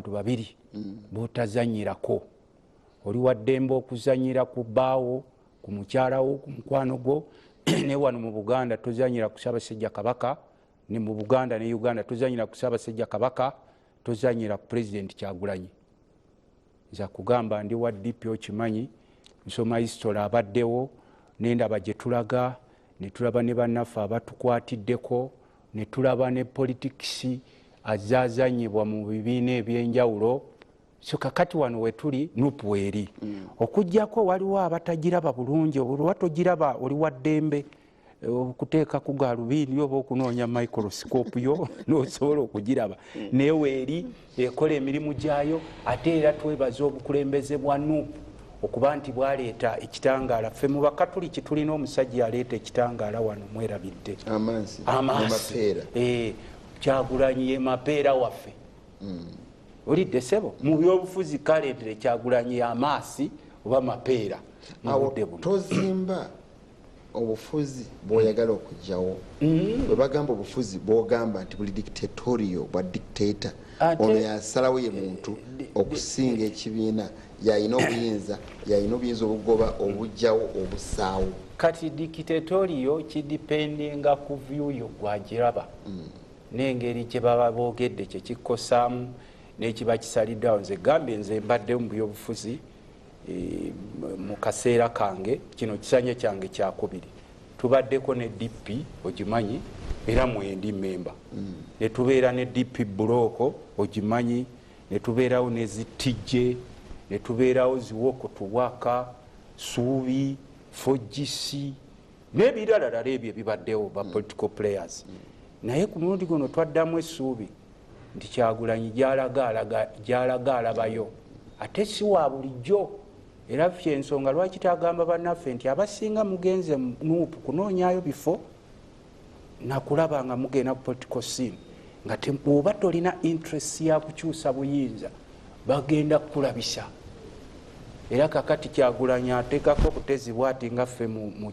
Babiri botazanyirako. Oli waddembe okuzanyira ku bbaawo, ku mukyalawo, ku mukwano gwo, naye wano mu Buganda tozanyira ku Ssaabasajja Kabaka. Ne mu Buganda ne Uganda tozanyira ku Ssaabasajja Kabaka, tozanyira ku Pulezidenti Kyagulanyi. Nza kugamba ndi wa DP, okimanyi, nsoma history abaddewo, nendaba gye tulaga, netulaba ne bannaffe abatukwatiddeko, netulaba ne politics azaazanyibwa mu bibiina ebyenjawulo. So kakati wano wetuli, NUP weeri. Okugjako waliwo abatagiraba bulungi. Olwa togiraba, oli wa ddembe okuteeka ku galubiini oba okunoonya microscope yo nosobola okugiraba. Naye weeri, ekola emirimu gyayo. Ate era twebaza obukulembeze bwa NUP okuba nti bwaleeta ekitangaala. Ffe mu Bakatuliki tulina omusajja aleeta ekitangaala wano, mwerabidde? Amansi. Amaasi. Mapeera. Kyagulanyi ye mapeera waffe. Olidde sebo mu byobufuzi, kaleetere Kyagulanyi amaasi oba mapeera mu Awo budde buno. Tozimba obufuzi bwoyagala okugjawo. Bwe bagamba obufuzi bwogamba nti buli dictatorial, bwa dictator, ono yasalawo ye muntu okusinga ekibiina, yayina obuyinza, yayina obuyinza obugoba, obugjawo, obusaawo. Kati dictatorial kidependinga ku view yo gwagiraba n'engeri gye baba boogedde, kyekikosaamu n'ekiba kisaliddwawo. Nze gambye, nze mbaddewo mu byobufuzi mu kaseera kange, kino kisanja kyange kyakubiri. Tubaddeko ne DP, ogimanyi, era mwendi memba. Ne tubeera ne DP bloc, ogimanyi, ne tubeerawo ne zitijje, ne tubeerawo ziwoko tuwaka suubi 4GC n'ebiralalala ebyo ebibaddewo ba political players. Naye ku mulundi guno twaddamu essuubi nti Kyagulanyi gyalaga alabayo, ate si wa bulijjo. Era kyensonga lwaki tagamba bannaffe nti abasinga mugenze NUP kunoonyayo bifo nakulaba nga mugenda ku political scene, nga oba tolina interest ya kukyusa buyinza, bagenda kukulabisa. Era kakati Kyagulanyi ateekako obutezi bwati nga ffe mu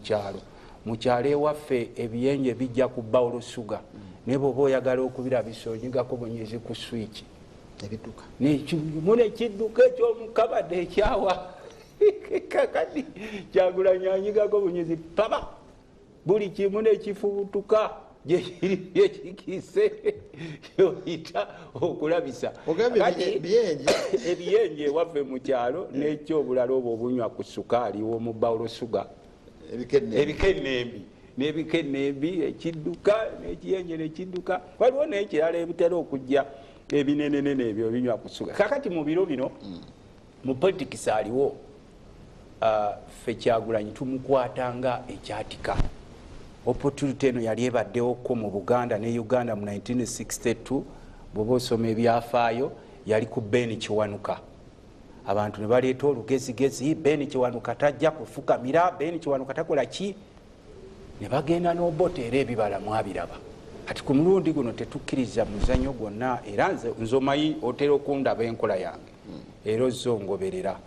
kyalo ewaffe ebiyenje bijja ku bowl sugar, naye bwoba oyagala okubirabisa, onyigako bunyizi ku switch. Ebidduka. Muna ekidduka ekyomukabadde ekyawa. Kakati Kyagulanyi anyigako bunyizi paba, buli kimu nekifubutuka gyekiri ekikise yoyita okulabisa. Ogambye Kati biyenje? Ebiyenje ewaffe mu kyalo, nekyobulala obwo obunywa ku sukaali womu bowl sugar. Ebikenembi. Ebikenembi, n'ebikenembi ekidduka n'ekiyenje nekidduka. Waliwo n'ekirala ebitera okujja ebinenenene, ebyo binywa ku suga. Kakati mu biro bino mu politics aliwo, ffe Kyagulanyi tumukwata nga ekyatika. Opportunity eno yali ebaddewoko mu Buganda ne Uganda mu 1962. Bwoba osoma ebyafaayo, yali ku Ben Kiwanuka. Abantu ne baleeta olugezigezi, Ben Kiwanuka tajja kufukamira, Ben Kiwanuka takola ki, ne bagenda n'Obote, era ebibala mwabiraba. Kati ku mulundi guno tetukkiriza muzanyo gwonna. Era nze omanyi otera okundaba enkola yange, era ozze ongoberera.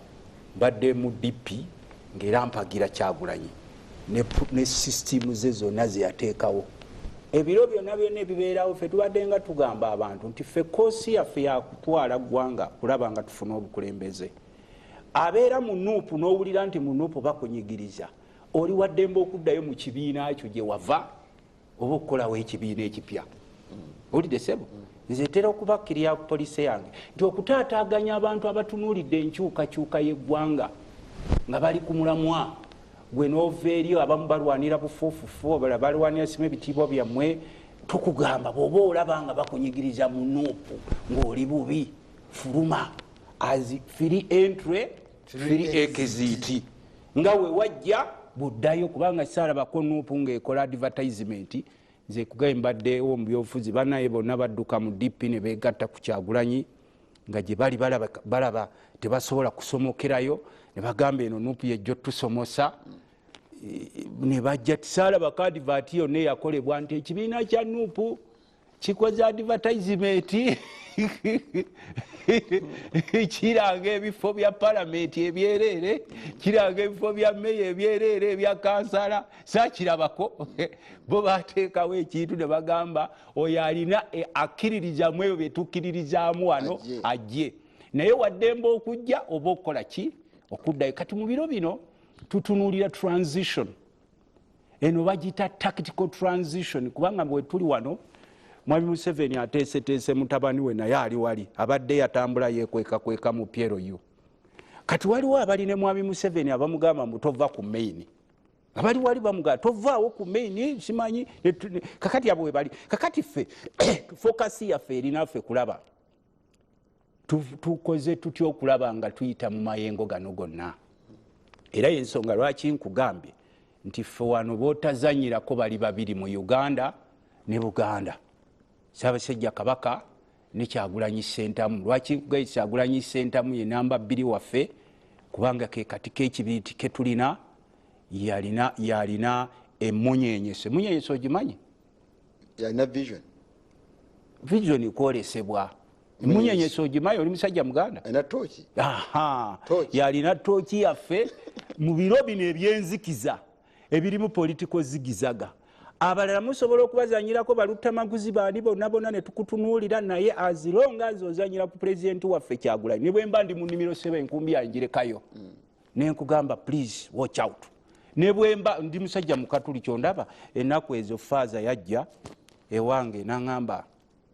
Mbadde mu DP ngaera mpagira Kyagulanyi ne sisitimu ze zonna zeyateekawo. Ebiro byonna byonna ebibeerawo, ffe tubadde nga tugamba abantu nti ffe course yaffe yakutwala ggwanga kulaba nga tufuna obukulembeze. Abeera mu NUP n'owulira nti mu NUP bakunyigiriza, oli waddembe okuddayo mu kibiina kyo gye wava oba okukolawo ekibiina ekipya. Olidde sebo? Nze tera okubakkirya policy yange nti okutaataaganya abantu abatunuulidde enkyukakyuka y'eggwanga nga bali ku mulamwa gwe n'ova eri, abamu balwanira bufuufufu, abalala balwanira simu ebitiibwa byammwe. Tukugamba, bw'oba olaba nga bakunyigiriza mu NUP ng'oli bubi, fuluma as free entry, free exit, nga we wajja buddayo, kubanga saalabako NUP ng'ekola advertisement. Nze kugaye mbaddewo mu byobufuzi, banaye bonna badduka mu DP ne begatta ku Kyagulanyi nga gye bali balaba tebasobola kusomokerayo, ne bagamba eno NUP yejjo tusomosa. Ne bajja. Tisaalabako advert yonna eyakolebwa nti ekibiina kya NUP Kikoze advertisement, kiranga ebifo bya palamenti ebyereere, kiranga ebifo bya meya ebyereere, ebya kansala. Sakirabako. Bo bateekawo ekintu ne bagamba oyo alina akkiririzamu ebyo byetukkiririzaamu wano ajje, naye waddembe okujja oba okukola ki, okuddayo. Kati mu biro bino tutunuulira transition eno, bagiyita tactical transition, kubanga bwe tuli wano Mwami Museveni ateeseteese mutabani we, naye ali wali abadde yatambula yekwekakweka mu PLU. Kati waliwo abali ne Mwami Museveni abamugamba mbu tova ku main, abali wali bamugamba tovaawo ku main, simanyi. Kakati abo webali. Kakati ffe focus yaffe erinaffe kulaba tukoze tutya okulaba nga tuyita mu mayengo gano gonna. Era yensonga lwaki nkugambye nti ffe wano bootazanyirako bali babiri mu Uganda ne Buganda, Ssaabasajja Kabaka ne Kyagulanyi Sentamu. Lwaki nkugambye Kyagulanyi Sentamu ye namba 2 waffe? Kubanga ke kati k'ekibiriti ketulina, yalina emunyenyese. Emunyenyese ogimanyi? Yalina vision. Vision kwolesebwa. Emunyenyese ogimanyi? Oli musajja muganda. Alina tooki. Yalina tooki yaffe mu biro bino ebyenzikiza ebirimu political zigzag. Abalala musobola okubazanyirako, balutamaguzi baani bonna bonna ne tukutunuulira, naye as long as ozanyira ku pulezidenti waffe Kyagulanyi, ne bwe mba ndi mu nnimiro seba enkumbi yanjirekayo nenkugamba please watch out. Ne bwemba ndi musajja mukatuli, kyondaba ennaku ezo faaza yajja ewange naŋŋamba,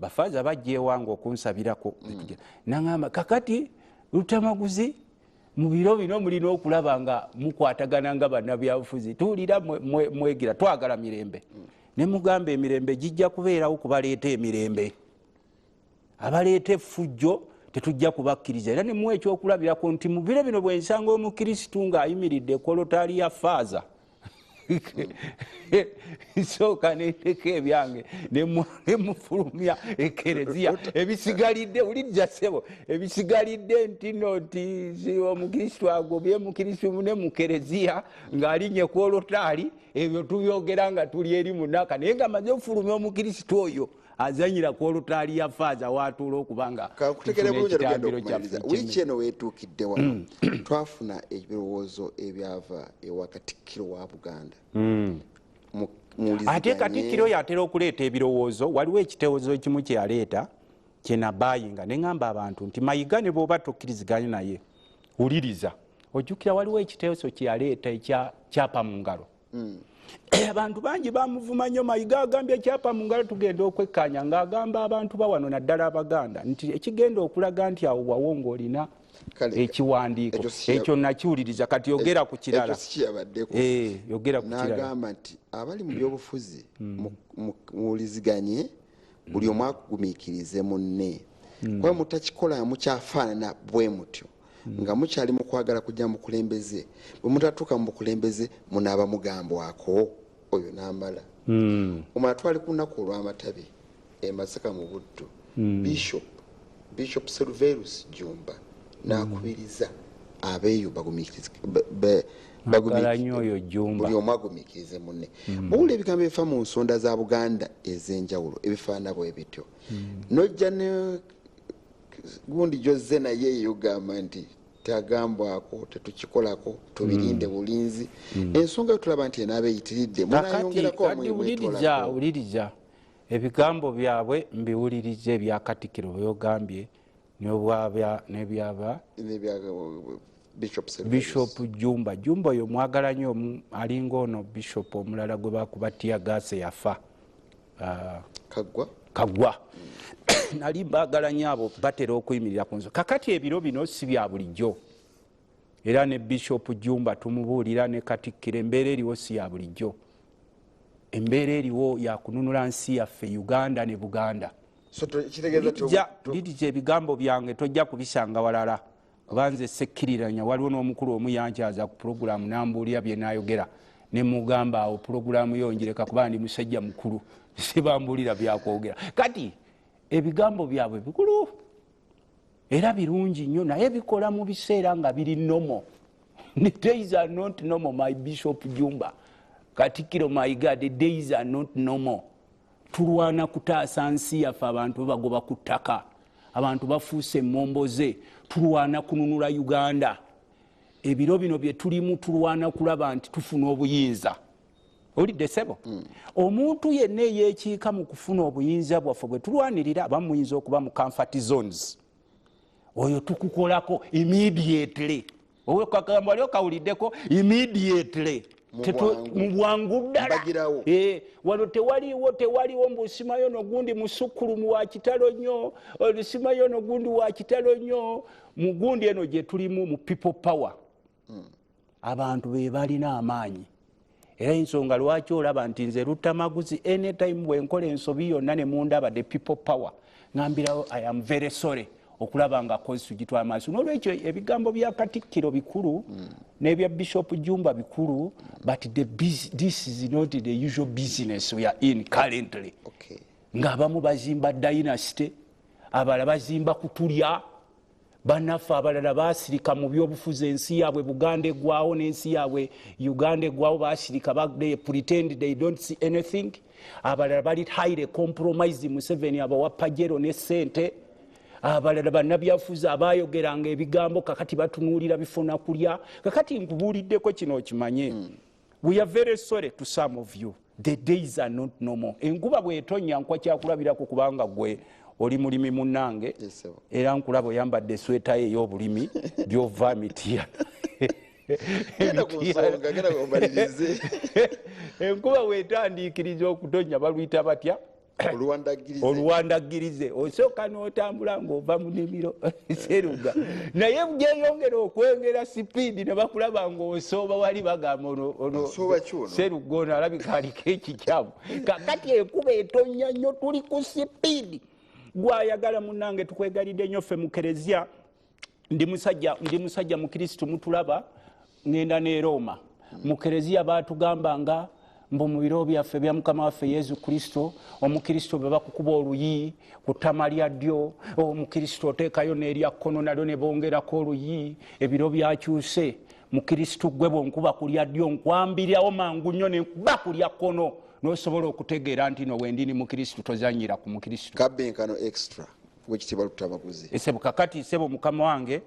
bafaaza bajja ewange okunsabirako, naŋŋamba kakati lutamaguzi mu biro bino mulina okulaba nga mukwatagana nga bannabyabufuzi, tuwulira mwegira twagala mirembe. Ne mugamba emirembe gijja kubeerawo kubaleeta emirembe, abaleeta effujjo tetujja kubakkiriza. Era nemuwa ekyokulabirako nti mu biro bino bwensanga omukirisitu ng'ayimiridde kolotaali ya faaza, nsooka nendeka ebyange nemufulumya ekereziya. Ebisigalidde wuliriza ssebo, ebisigalidde ntino nti omukristu agobye mukristu mune mu kereziya ng'alinye ku olotaali, ebyo tubyogera nga tuli eri munaka. Naye nga maze ofulumya omukristu oyo azanyira ku olotaali ya faaza watuula okubanga. Kankutegere bulungi, olugendo okumaliriza wiiki eno weetuukidde wano, twafuna ebirowoozo ebyava ewa Katikkiro wa Buganda. Ate Katikkiro oyo atera okuleeta ebirowoozo. Waliwo ekiteezo ekimu kyeyaleeta kyenabayinga neŋŋamba abantu nti Mayiga ne bw'oba tokkiriziganya naye wuliriza. Ojjukira waliwo ekiteeso kyeyaleeta ekya kyapa mu ngalo. Abantu bangi bamuvuma nnyo, Mayiga agambye kyapa mu ngalo. Tugenda okwekkaanya ng'agamba abantu bawano naddala Abaganda nti ekigenda okulaga nti awo wawo ng'olina ekiwandiiko ekyo nakiwuliriza. Kati yogera ku kirala. Yogera ku kirala. N'agamba nti abali mu byobufuzi muwuliziganye, buli omu akugumiikirize munne, kuba mutakikola mukyafaanana bwe mutyo nga mukyali mu kwagala kujja mu bukulembeze, bwe mutatuuka mu bukulembeze munaaba mugambwako oyo n'amala. Omala twali ku lunaku olw'amatabi e Masaka mu Buddu, Bishop Serverus Jumba n'akubiriza abeeyo buli omu agumiikirize munne. Buwula ebigambo ebifa mu nsonda za Buganda ez'enjawulo ebifaanana bwe bityo, nojja ne gundi gyozze naye eyogamba nti tagambwako, tetukikolako, tubirinde bulinzi. Ensonga yotulaba nti enaaba eyitiridde, munayongerako. Wuliriza, wuliriza ebigambo byabwe, mbiwuliriza ebya Katikkiro byogambye nebyaba Bishop Jumba. Jumba oyo mwagala nnyo, alinga ono bishop omulala gwe bakuba teargas yafa. Kaggwa. Kaggwa. Nali mbaagala nnyo abo, batera okuyimirira ku nso. Kakati ebiro bino si bya bulijjo, era ne Bishop Jumba tumubuulira ne Katikkiro, embeera eriwo si ya bulijjo. Embeera eriwo yakununula nsi yaffe Uganda ne Buganda. Liriza ebigambo byange, tojja kubisanga walala, kuba nze sekkiriranya. Waliwo n'omukulu omu yankyaza ku pulogulaamu nambuulira byenayogera, nemugamba awo pulogulaamu yongireka, kuba ndi musajja mukulu, sibambuulira byakwogera. Kati ebigambo byabwe bikulu era birungi nnyo, naye bikola mu biseera nga biri normal. The days are not normal, my Bishop Jumba, Katikkiro Mayiga, the days are not normal. Tulwana kutaasa nsi yaffe, abantu bagoba ku ttaka, abantu bafuuse emmomboze. Tulwana kununula Uganda. Ebiro bino bye tulimu tulwana kulaba nti tufuna obuyinza. Olidde ssebo? Omuntu yenna eyeekiika mu kufuna obuyinza bwaffe bwe tulwanirira, abamu muyinza okuba mu comfort zones, oyo tukukolako immediately. Owekagamba wali okawuliddeko immediately, mu bwangu ddala. Wano tewaliwo mbusimayo nogundi musukkulumu wa kitalo nnyo, olusimayo nogundi wa kitalo nnyo. Mu gundi eno gye tulimu mu people power, abantu be balina amaanyi. Era ensonga lwaki olaba nti nze Luttamaguzi anytime bwe nkola ensobi yonna ne mundaba the people power, ngambirawo I am very sorry, okulaba nga kozi tugitwala maaso. Nolwekyo ebigambo bya Katikkiro bikulu, n'ebya Bishop Jumba bikulu, but this is not the usual business we are in currently. Ng'abamu bazimba dynasty, abalala bazimba kutulya bannaffe, abalala basirika mu byobufuzi, ensi yaabwe Buganda eggwawo n'ensi yaabwe Uganda eggwawo, basirika, they pretend they don't see anything. Abalala bali highly compromised, Museveni abawa Pajero ne sente. Abalala bannabyafuzi abayogeranga ebigambo kakati batunuulira bifuna kulya. Kakati nkubuuliddeko kino okimanye, we are very sorry to some of you, the days are not normal. Enkuba bwetonya nkwa kyakulabirako, kubanga gwe oli mulimi munnange, era nkulaba oyambadde esweta ye ey'obulimi gyova mitiya. Enkuba bwetandiikiriza okutonya baluyita batya? Oluwandagirize. Osooka n'otambula ng'ova mu nnimiro seruga, naye gyeyongera okwengera sipiidi ne bakulaba ng'osooba wali, bagamba ono seruga ono alabika aliko ekikyamu. Kakati enkuba etonya nnyo, tuli ku sipiidi. Gwayagala munnange, tukwegalidde nnyo ffe mu kereziya. Ndi musajja mukristu, mutulaba ngenda ne Roma. Mu kereziya baatugambanga mbu mu biro byaffe bya Mukama waffe Yesu Kristo, omukristo bwe bakukuba oluyi ku ttama lya ddyo, omukristo oteekayo n'erya kkono nalyo ne bongerako oluyi. Ebiro byakyuse. Mukristo gwe bwonkuba ku lya ddyo nkwambirirawo mangu nnyo ne nkuba ku lya kkono, n'osobola okutegeera nti no wendi ni mukristo, tozanyira ku mukristo. Kabbenkano extra wekitiibwa Luttamaguzi. Esebo kakati sebo mukama wange,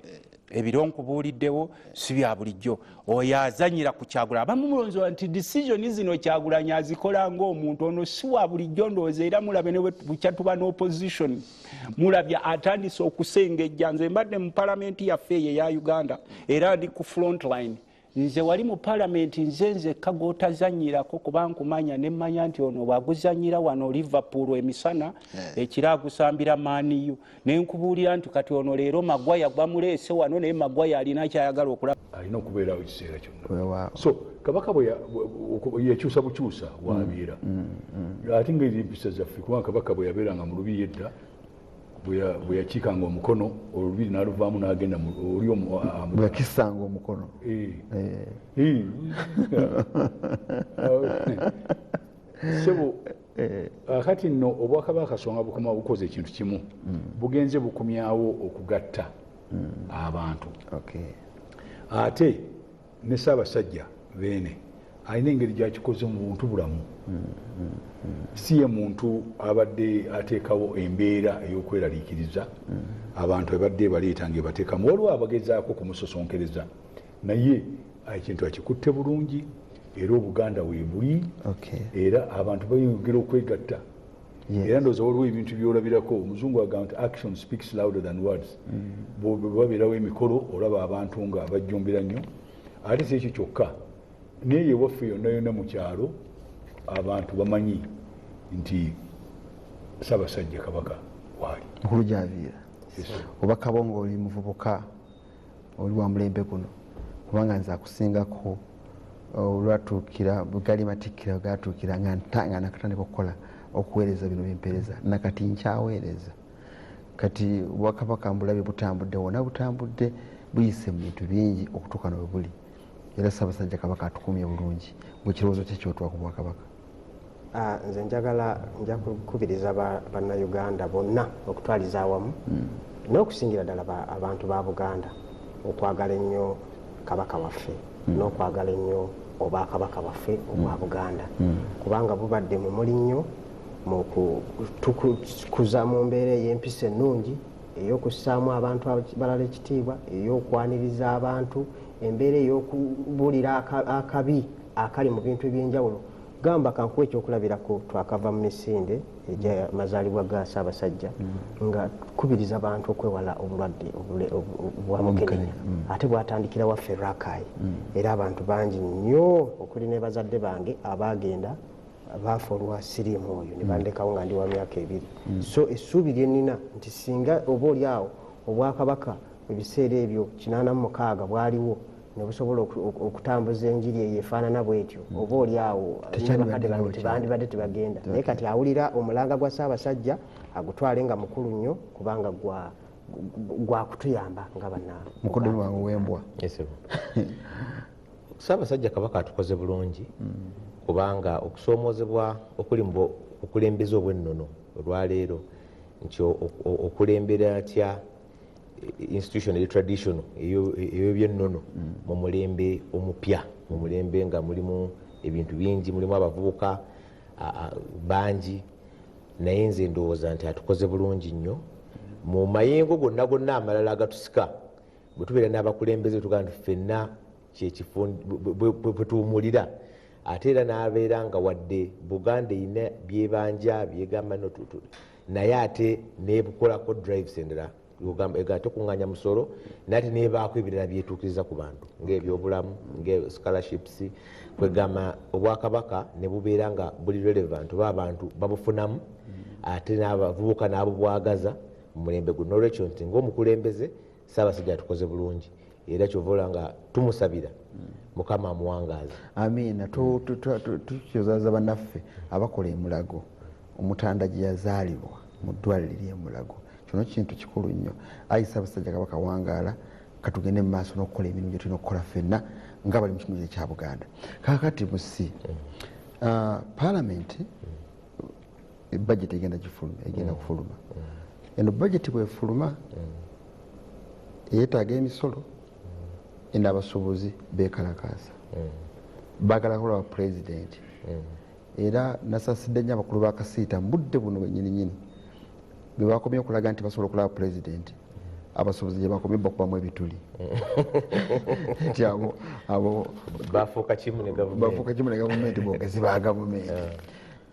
ebiro nkubuuliddewo si bya bulijjo. Oyo azanyira ku Kyagulanyi, abamu mulowooza nti decision zino Kyagulanyi azikola ng'omuntu, ono si wa bulijjo. Ndowooza era mulabe ne bukya tuba n'opposition, mulabye atandise okusengejja. Nze mbadde mu palamenti yaffe eyo eya Uganda, era ndi ku front line. Nze wali mu palamenti, nze nzekka gw'otazanyirako, kuba nkumanya ne mmanya nti ono bw'aguzanyira wano Liverpool emisana, ekiro agusambira Man U. Ne nkubuulira nti kati ono leero Maguire bamuleese wano, naye Maguire alina kyayagala okulaba. Alina okubeerawo ekiseera kyonna. So Kabaka bwe yekyusa bukyusa wabeera, ate nga eri empisa zaffe, kubanga Kabaka bwe yabeeranga mu lubiri edda, bwe yakiikanga omukono olubiri n'aluvaamu n'agenda oli bwe yakisanga omukono. Sebo kati nno obwakabaka Kasonga bukoma bukoze ekintu kimu, bugenze bukomyawo okugatta abantu. Ate ne Ssaabasajja Beene alina engeri gyakikoze mu buntu bulamu. Si ye muntu abadde ateekawo embeera ey'okweraliikiriza abantu, ebadde ebaleeta ng'ebateekamu. Waliwo abagezaako okumusosonkereza, naye ekintu akikutte bulungi, era Obuganda weebuli, era abantu bayongera okwegatta. Era ndowooza waliwo ebintu byolabirako. Omuzungu agamba nti action speaks louder than words. Bwe babeerawo emikolo olaba abantu nga bajjumbira nnyo. Ate si ekyo kyokka, naye ewaffe yonna yonna mu kyalo abantu bamanyi nti Ssaabasajja Kabaka waali. Mukulu Gyaviira, oba Kabongo oli muvubuka, oli wa mulembe guno, kubanga nze akusingako olwatuukira gali matikkira gatuukira nga nakatandika okukola okuweereza bino byempeereza, nakati nkyaweereza. Kati obwakabaka mbulabye butambudde wonna, butambudde buyise mu bintu bingi okutuuka ne bwe buli. Era Ssaabasajja Kabaka atukumye bulungi. Gwe kirowoozo ki kyotwa ku bwakabaka? Nze njagala nja kukubiriza bannayuganda bonna okutwaliza awamu, n'okusingira ddala abantu ba Buganda okwagala ennyo Kabaka waffe, n'okwagala ennyo obwakabaka bwaffe obwa Buganda, kubanga bubadde mumuli nnyo. Mu kutukuza mu mbeera ey'empisa ennungi, ey'okussaamu abantu abalala ekitiibwa, ey'okwaniriza abantu, embeera ey'okubuulira akabi akali mu bintu ebyenjawulo. Gamba kankuwa ekyokulabirako, twakava mu misinde egy'amazaalibwa ga Ssaabasajja nga tukubiriza abantu okwewala obulwadde bwa mukenenya, ate bwatandikira waffe Rakai. Era abantu bangi nnyo okuli ne bazadde bange abagenda bafa olwa siriimu oyo ne bandekawo nga ndi wa myaka 2. So essuubi lye nnina nti singa oba oli awo obwakabaka ebiseera ebyo 86 bwaliwo ne busobola okutambuza enjiri eyo efaanana bwetyo, oba oli awo bakadde bange tebandibadde tebagenda. Naye kati awulira omulanga gwa Ssaabasajja agutwale nga mukulu nnyo, kubanga gwakutuyamba nga banna. Mukoddomi wange w'embwa. Ssaabasajja Kabaka atukoze bulungi, kubanga okusoomoozebwa okuli mu bukulembeze obw'ennono olwaleero nti okulembera atya institution eri traditional ey'ebyennono mu mulembe omupya, mu mulembe nga mulimu ebintu bingi, mulimu abavubuka bangi. Naye nze ndowooza nti atukoze bulungi nnyo mu mayengo gonna gonna amalala agatusika. Bwe tubeera n'abakulembeze tugamba nti ffenna kyekifo bwe tuwummulira, ate era n'abeera nga wadde Buganda erina byebanja byegamba naye ate nebukolako drives endala, tekuŋŋaanya musolo, naye ate nebaako ebirala byetuukiriza ku bantu ng'ebyobulamu, nge scholarships. Kwegamba obwakabaka ne bubeera nga buli relevant, oba abantu babufunamu, ate n'abavubuka n'abubwagaza mu mulembe guno. N'olwekyo nti ng'omukulembeze Ssaabasajja atukoze bulungi, era kyova olaba nga tumusabira Mukama amuwangaaze. Amiina. Tukyozaza bannaffe abakola emulago, omutanda gye yazaalibwa mu ddwaliro ery'emulago. Kino kintu kikulu nnyo. Ayi Ssaabasajja Kabaka wangaala, katugende mu maaso n'okukola emirimu gye tulina okukola ffenna nga bali mu kitundu ekya Buganda. Kaakati musi paalamenti budget egenda gifuluma, egenda kufuluma. Eno budget bwefuluma yeetaaga emisolo, eno abasuubuzi beekalakaasa, baagala kulaba pulezidenti. Era nasaasidde nnyo abakulu ba Kasiita mu budde buno bwennyininyini bwe bakomye okulaga nti basobola okulaba pulezidenti, abasuubuzi gye bakomye bakubamu ebituli nti abo bafuuka kimu ne gavumenti, bafuuka kimu ne gavumenti, boogezi ba gavumenti.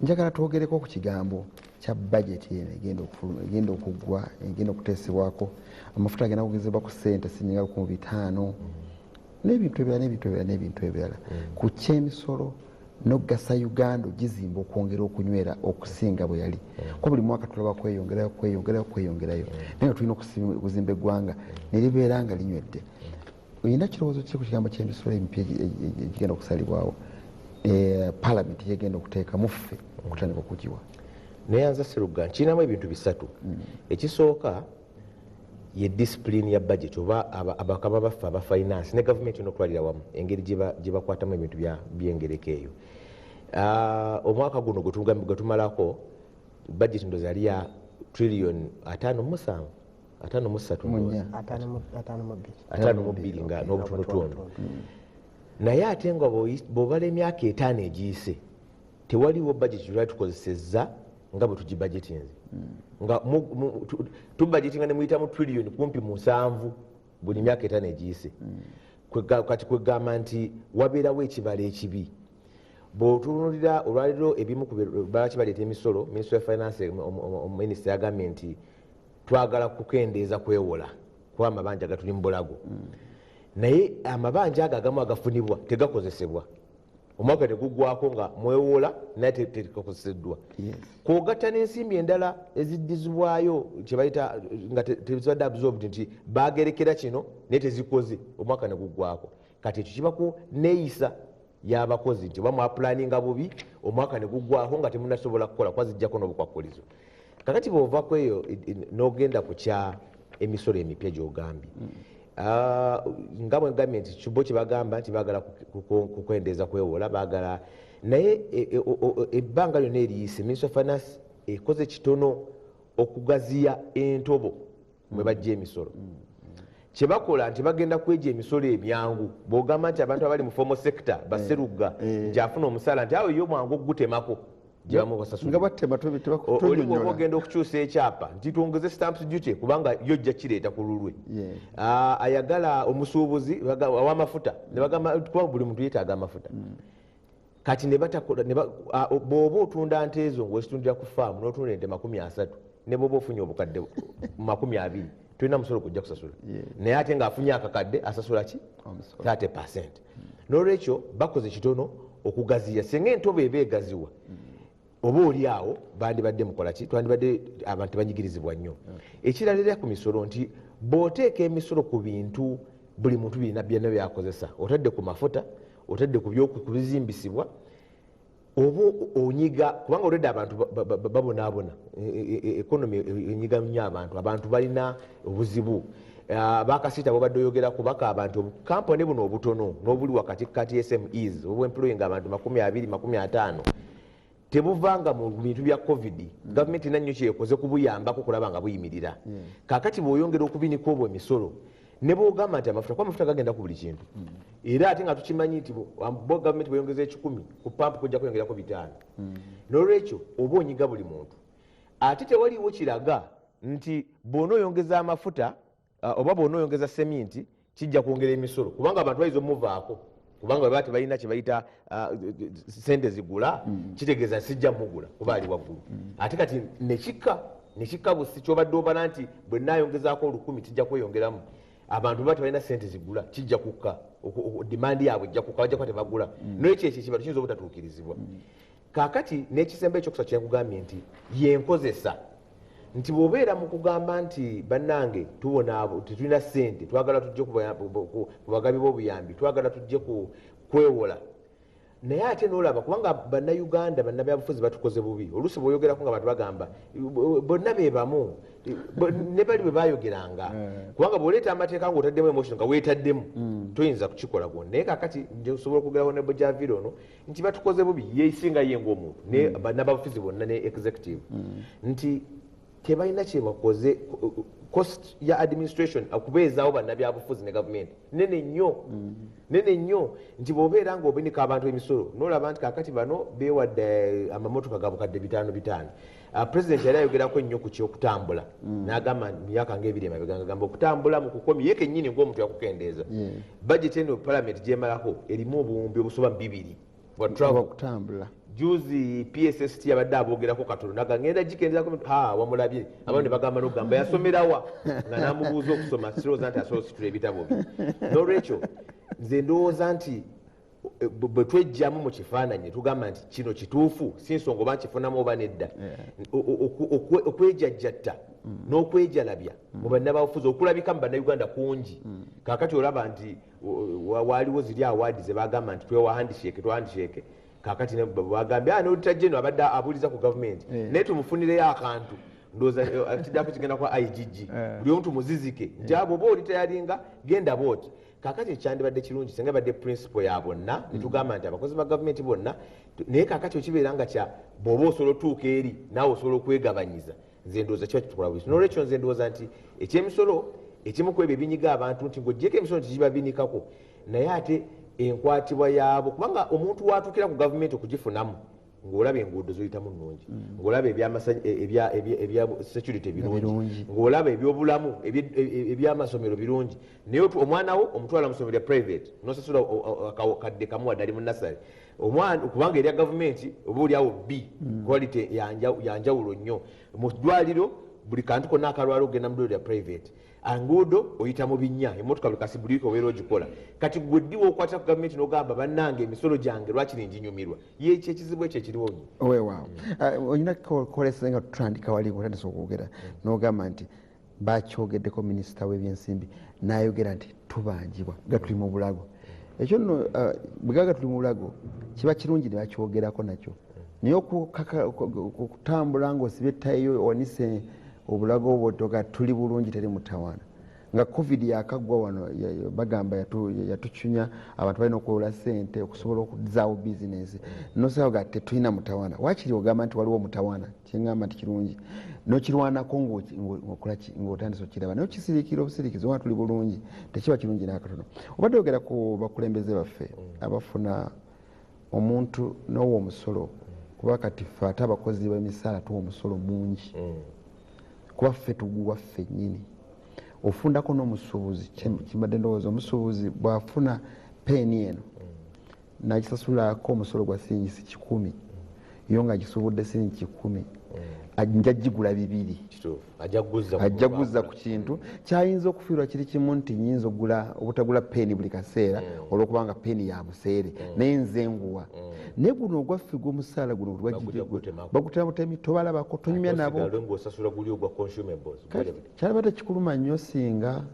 Njagala twogereko ku kigambo kya budget eno egenda okufuluma, egenda okuggwa, egenda okuteesebwako. Amafuta agenda kugezebwa ku ssente singa 5,000 n'ebintu ebirala n'ebintu ebirala n'ebintu ebirala. Ku ky'emisolo n'okugasa Uganda ogizimba okwongera okunywera okusinga bwe yali. Kuba buli mwaka tulaba kweyongerayo, kweyongerayo, kweyongerayo, naye nga tulina okuzimba eggwanga ne libeera nga linywedde. Olina kirowoozo ki ku kigambo ky'emisolo emipya egigenda okusalibwawo, paalamenti yegenda okuteekamu ffe okutandika okugiwa? Neyanza Sserugga, nkirinamu ebintu bisatu. Ekisooka ye discipline ya budget, oba abakama baffe aba finance ne gavumenti erina okutwalira wamu engeri gye bakwatamu ebintu by'engereka eyo. Omwaka guno gwe tumalako budget ndowooza yali ya trillion 57, 53 ndowooza. 52. 52 nga n'obutonotono. Naye ate nga bw'obala emyaka 5 egiyise tewaliwo budget gye twali tukozesezza nga bwe tugibudgetinze. Nga tubudgetinga ne muyitamu trillion kumpi 7 buli myaka 5 egiyise. Kati kwegamba nti wabeerawo ekibalo ekibi. Bw'otunuulira olwaleero ebimu ku lwaki baleeta emisolo, Ministry of Finance, minisita yagambye nti twagala kukendeeza kwewola kuba amabanja gatuli mu bulago. Naye amabanja ago agamu agafunibwa tegakozesebwa. Omwaka teguggwako nga mwewola naye tegakozeseddwa. Kw'ogatta n'ensimbi endala eziddizibwayo kye bayita nga tezibadde absorbed nti baagerekera kino naye tezikoze, omwaka ne guggwako. Kati ekyo kiba ku neeyisa y'abakozi nti oba mwapulaninga bubi omwaka ne guggwako nga temunasobola kukola kuba zijjako n'obukwakkulizo. Kakati bw'ova ku eyo n'ogenda ku kya emisolo emipya gy'ogambye. Nga bwe ngambye nti kibo kye bagamba nti baagala kukendeeza kwewola, baagala naye ebbanga lyonna eriyise Ministry of Finance ekoze kitono okugaziya entobo mwe bajja emisolo. Kye bakola nti bagenda kwegya emisolo emyangu. Bw'ogamba nti abantu abali mu formal sector baserugga nti afuna omusaala nti awo ye omwangu ogutemako Gyebamubasasulira ogenda okukyusa ekyapa nti twongeze stamp duty kubanga yo ojja kireeta ku lulwe. Ayagala omusuubuzi ow'amafuta ne bagamba kuba buli muntu yeetaaga amafuta. Kati ne batakola bw'oba otunda nte ezo ng'ozitundira ku faamu n'otunda ente 30 ne bw'oba ofunye obukadde 20 tolina musolo kujja kusasula. Naye ate ng'afunye akakadde asasula ki? 30%. N'olwekyo bakoze kitono okugaziya. Singa entobo eba egaziwa oba oli awo bandibadde mukola ki? Twandibadde abantu banyigirizibwa nnyo. Ekirala era ku misolo nti bw'oteeka emisolo ku bintu buli muntu birina byonna by'akozesa, otadde ku mafuta, otadde ku bizimbisibwa, oba onyiga kubanga olwedde abantu babonaabona, ekonomi enyiga nnyo abantu, abantu balina obuzibu. Bakasita bobadde oyogerako bakaaba nti obukampani buno obutono n'obuli wakati kati SMEs obwemployinga abantu 20 50 tebuvanga mu bintu bya COVID. Gavumenti nnyo kyekoze kubuyambako kulaba nga buyimirira. Kaakati bw'oyongera okubinika obwo emisolo ne bw'ogamba nti amafuta kuba amafuta gagenda ku buli kintu, era ate nga tukimanyi nti bo gavumenti bweyongeza 100 ku pampu kujja kweyongerako 5. N'olwekyo oba onyiga buli muntu. Ate tewaliwo kiraga nti bw'onooyongeza amafuta oba bw'onooyongeza seminti kijja kwongera emisolo, kubanga abantu bayinza omuvaako kubanga bwe tebalina kye bayita sente zigula, kitegeeza sijja mugula kuba ali waggulu. Ate kati nekikka busi kyobadde obala nti bwe nnaayongezaako 1000 kijja kweyongeramu, abantu baba tebalina sente zigula kijja kukka, dimandi yaabwe ejja kukka, bajja kuba tebagula. N'ekyo ekyo ekibalo kiyinza obutatuukirizibwa. Kaakati n'ekisemba ekyokusatu kye nkugambye nti yenkozesa, nti bw'obeera mu kugamba nti bannange tubona tetulina ssente, twagala tujje ku bagabi b'obuyambi, twagala tujje kwewola, naye ate n'olaba kubanga bannayuganda bannabyabufuzi batukoze bubi. Oluusi bw'oyogerako nga abantu bagamba bonna be bamu ne bali bwe baayogeranga, kubanga bw'oleeta amateeka ng'otaddemu emotion nga weetaddemu toyinza kukikola gwonna. Naye kaakati nsobola okwogeraho ne Bojaviro ono nti batukoze bubi, yeesinga ye ng'omuntu ne bannabyabufuzi bonna ne executive nti tebalina kye bakoze. Cost ya administration okubeezaawo bannabyabufuzi ne gavumenti nene nnyo, nene nnyo, nti bw'obeera ng'obinika abantu emisolo n'olaba nti kaakati bano beewadde amamotoka ga bukadde 5 5. Pulezidenti yali ayogerako nnyo ku ky'okutambula, n'agamba myaka ng'ebiri emabega ng'agamba okutambula mu kukomya ye kennyini ng'omuntu yakukendeeza. Bajeti eno palamenti gy'emalako erimu obuwumbi obusoba mu 2 bwa travel okutambula. Juzi PSST yabadde aboogerako katono naga ngenda gikendezako, wamulabye abantu ne bagamba n'okugamba yasomerawa nga n'amubuuza okusoma, sirowooza nti asobola ositula ebitabo bye. N'olwekyo nze ndowooza nti bwe twejjamu mu kifaananyi tugamba nti kino kituufu, si nsonga oba nkifunamu oba nedda, okwejajjatta n'okwejalabya mu bannabyabufuzi okulabika mu bannayuganda kungi. Kaakati olaba nti waaliwo ziri awaadi ze bagamba nti twewa handshake, kaakati bagambye n'Auditor General abadde abuuliza ku gavumenti naye tumufunireyo akantu, ndowooza kiddako kigenda kwa IGG buli omu tumuzizike nti abo oba oli teyalinga genda bw'oti. Kaakati ekyandibadde kirungi singa badde principle ya bonna ne tugamba nti abakozi ba gavumenti bonna, naye kaakati okibeera nga kya bw'oba osobola otuuka eri naawe osobola okwegabanyiza, nze ndowooza kiba kitukola bwekyo. N'olwekyo nze ndowooza nti ekyemisolo ekimu ku ebyo ebinyiga abantu nti ng'oggyeko emisolo nti gibabinikako, naye ate enkwatibwa yaabo, kubanga omuntu watuukira ku gavumenti okugifunamu ng'olaba enguudo zoyitamu nnungi, ng'olaba ebya security birungi, ng'olaba ebyobulamu ebyamasomero birungi, naye omwana wo omutwala mu ssomero lya private n'osasula akadde kamu wadde ali mu nasale, kubanga erya gavumenti oba oliawo B quality yanjawulo nnyo. Mu ddwaliro buli kantu konna akalwala ogenda mu ddwaliro lya private, anguudo oyita mu binnya, emmotoka buli kasi buli wiiki obeera ogikola. Kati gwe ddiwa okwata ku gavumenti n'ogamba bannange emisolo gyange lwakiri nginyumirwa, ye ekyo ekizibu ekyo ekiriwo nnyo. Weewaawo olina kolesa nga tutandika wali ng'otandise okwogera n'ogamba nti bakyogeddeko minisita w'ebyensimbi n'ayogera nti tubanjibwa nga tuli mu bulago. Ekyo nno bwe gaga tuli mu bulago kiba kirungi ne bakyogerako nakyo, naye okutambula ng'osibye ettayiyo owanise obulago obwo toga tuli bulungi teri mutawaana. Nga COVID yakaggwa wano bagamba yatucunya abantu balina okwewola ssente okusobola okuzzaawo bizinensi, nosaba ga tetulina mutawaana. Waakiri ogamba nti waliwo omutawaana, kyeŋŋamba nti kirungi n'okirwanako ng'otandise okiraba, naye okisiriikira obusiriikizi oba tuli bulungi tekiba kirungi n'akatono. Obadde oyogera ku bakulembeze baffe abafuna omuntu n'owa omusolo Kuba kati ffe ate abakozi b'emisaala tuwa omusolo mungi. Kuba ffe tuguwa ffe nnyini. Ofundako n'omusuubuzi, kimbadde ndowooza omusuubuzi bw'afuna peeni eno n'agisasulako omusolo gwa siringi 100, yo ng'agisuubudde siringi 100, nja gigula 2. Ajja kuguzza ku kintu kyayinza okufiirwa kiri kimu nti nyinza ogula obutagula peeni buli kaseera olwokubanga peeni ya buseere, naye nze nguwa. Naye guno ogwaffe gw'omusaala guno bagutema butemi, tobalabako, tonyumya nabo. Kyalaba tekikuluma nnyo singa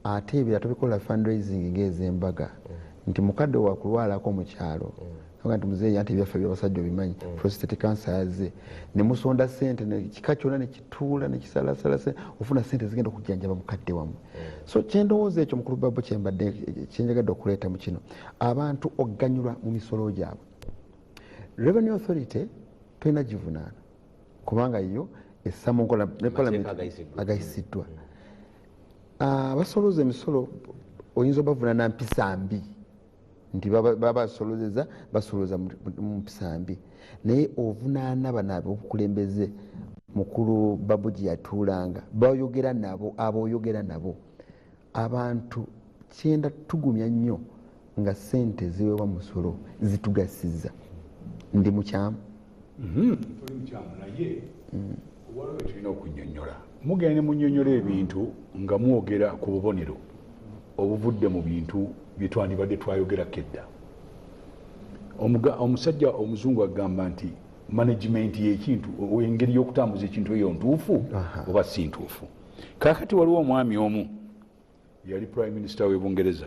ate ebirala tobikola fundraising ng'ez'embaga nti mukadde wakulwalako mu kyalo nti muzeeyi anti ebyaffe byabasajja obimanyi, prostate cancer yazze, ne musonda sente kika kyonna ne kituula ne kisalasala sente, ofuna sente zigenda okujjanjaba mukadde wammwe. So kyendowooza ekyo mukulu Babu kyembadde kyenjagadde okuleeta mu kino, abantu okuganyulwa mu misolo gyabwe. Revenue Authority tolina givunaana kubanga yo essa mu nkola ne parliament agayisiddwa. Abasolooza emisolo oyinza obavunaana mpisa mbi nti baba basolozeza basolooza mu mpisa mbi, naye ovunaana bano ab'obukulembeze mukulu Babu gye yatuulanga bayogera nabo, aboyogera nabo abantu. Kyenda tugumya nnyo nga ssente ziweebwa musolo zitugasiza. Ndi mukyamu? Toli mukyamu, naye waliwo tulina okunnyonnyola. Mugenda munnyonnyola ebintu nga mwogera ku bubonero obuvudde mu bintu bye twandibadde twayogerako edda. Omusajja omuzungu agamba nti management y'ekintu, engeri y'okutambuza ekintu eyo ntuufu oba si ntuufu. Kaakati waliwo omwami omu yali prime minister w'e Bungereza,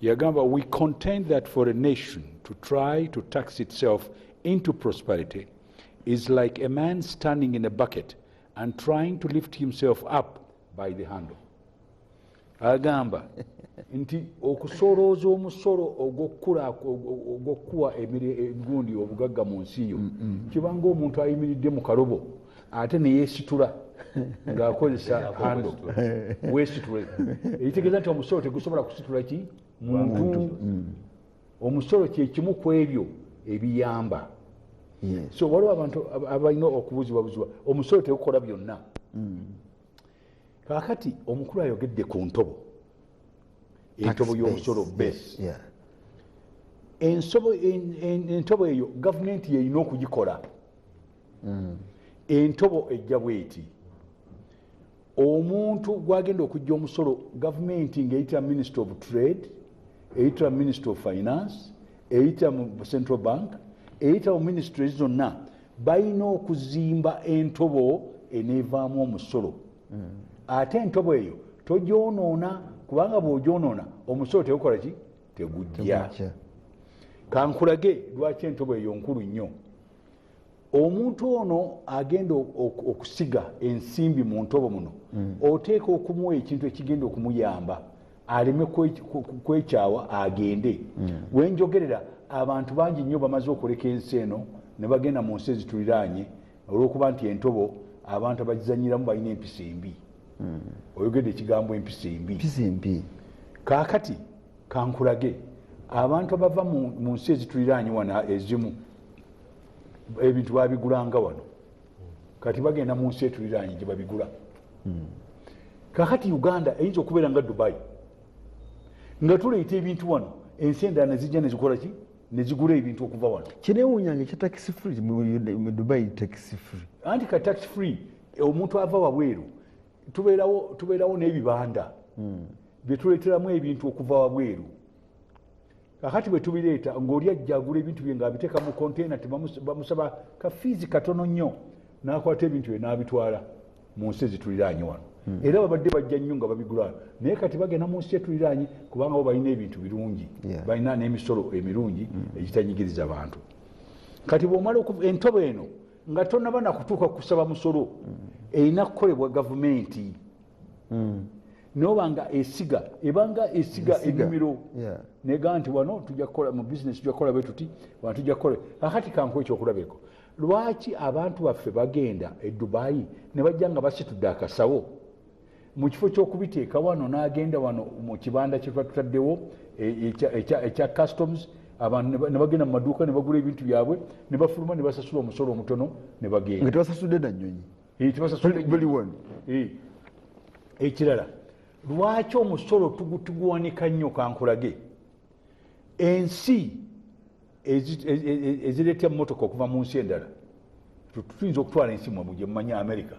yagamba, "We contend that for a nation to try to tax itself into prosperity is like a man standing in a bucket and trying to lift himself up by the handle." Agamba nti okusolooza omusolo ogw'okuwa emigundi obugagga mu nsi yo kibanga omuntu ayimiridde mu kalobo ate neyeesitula ng'akozesa handle, weesitule. Ekitegeeza nti omusolo tegusobola kusitula ki muntu. Omusolo kyekimu ku ebyo ebiyamba. So waliwo abantu abalina okubuuzibwabuzibwa, omusolo tegukola byonna. Kaakati omukulu ayogedde ku ntobo, entobo y'omusolo base. Entobo eyo gavumenti yeyina okugikola. Entobo ejja bweti: omuntu gwagenda okujja omusolo, gavumenti ng'eyitira Minister of Trade, eyitira Minister of Finance, eyitira mu Central Bank, eyitira mu ministries zonna, balina okuzimba entobo eneevaamu omusolo. Ate entobo eyo togyonoona, kubanga bw'ogyonoona omusolo tegukola ki? Tegujja. Kankulage lwaki entobo eyo nkulu nnyo. Omuntu ono agenda okusiga ensimbi mu ntobo muno, oteeka okumuwa ekintu ekigenda okumuyamba aleme kwekyawa agende. Wenjogerera abantu bangi nnyo bamaze okuleka ensi eno ne bagenda mu nsi ezituliraanye olw'okuba nti entobo abantu abagizanyiramu balina empisa embi. Oyogedde ekigambo empisa embi. Kaakati kankulage abantu abava mu nsi ezituliraanye wano ezimu ebintu babigulanga wano, kati bagenda mu nsi etuliraanye gye babigula. Kakati Uganda eyinza okubeera nga Dubai, nga tuleeta ebintu wano, ensi endala nezijja nezikola ki? Nezigula ebintu okuva wano. Kinewuunyanga ekya tax free mu Dubai, tax free. Anti ka tax free omuntu ava wabweru, tubeerawo n'ebibanda byetuleeteramu ebintu okuva wabweru. Kakati bwe tubireeta ng'oli ajja agula ebintu bye ng'abiteeka mu container, bamusaba ka fees katono nnyo, n'akwata ebintu bye n'abitwala mu nsi ezituliraanye wano. Era babadde bajja nnyo nga babigula, naye kati bagenda mu nsi etuliraanye kubanga bo balina ebintu birungi, balina n'emisolo emirungi egitanyigiriza abantu. Kati bw'omala entobo eno nga tonnaba nakutuuka kusaba musolo, erina kukolebwa gavumenti. Noba nga esiga, ebanga esiga ennimiro nega nti wano tujja kukola mu bizinesi, tujja kukola bwe tuti, wano tujja kukola. Kakati kankuwa ekyokulabirako lwaki abantu baffe bagenda e Dubai ne bajja nga basitudde akasawo mu kifo ky'okubiteeka wano, n'agenda wano mu kibanda kye tutaddewo ekya customs. Abantu ne bagenda mu maduuka ne bagula ebintu byabwe, ne bafuluma ne basasula omusolo omutono ne bagenda. Nga tebasasudde na nnyonyi. Tebasasudde. Buli wano. Ekirala, lwaki omusolo tuguwanika nnyo? Kankulage ensi ezireeta emmotoka okuva mu nsi endala. Tuyinza okutwala ensi mwe gye mumanyi, America.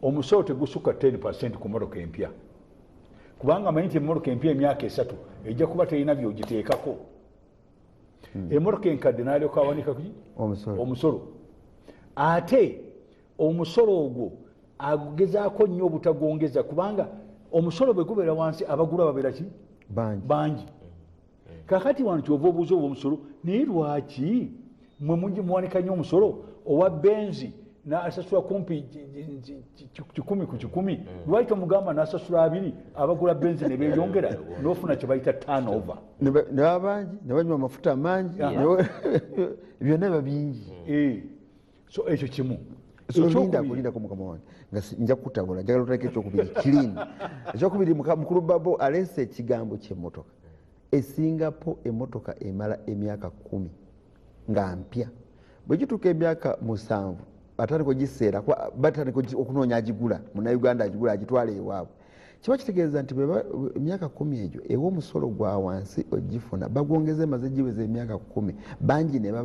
Omusolo tegusukka 10% ku motoka empya, kubanga amanyi nti emmotoka empya emyaka 3 ejja kuba terina byogiteekako. Emmotoka enkadde nalyoka awanika kuki? Omusolo. Omusolo. Ate omusolo ogwo agugezaako nnyo obutagwongeza, kubanga omusolo bwe gubeera wansi, abagula babeera ki? Bangi. Bangi. Kakati wano kyova obuuza obwo omusolo, naye lwaki mwe muwanika nnyo omusolo? Owa Benz nasasula kumpi 100 ku 100, lwaki tomugamba nasasula 20, abagula Benz ne beyongera, nofuna kye bayita turnover? Ne baba bangi, ne banywa amafuta mangi, byonna biba bingi. So ekyo kimu. So Ekyokubiri- lindako, lindako mukama wange, nga nja kukutabula. Njagala otandike ekyokubiri clean. Ekyokubiri, mukulu Babo aleese ekigambo kyemmotoka. E Singapore emmotoka emala emyaka 10 nga mpya. Bwe gituuka emyaka 7, batandika ogiseera, kuba batandika okunoonya agigula, Munnayuganda agigula agitwala ewaabwe. Kiba kitegeeza nti emyaka 10 egyo ewa omusolo gwa wansi ogifuna, bagwongeza emaze giweza emyaka 10, bangi ne baba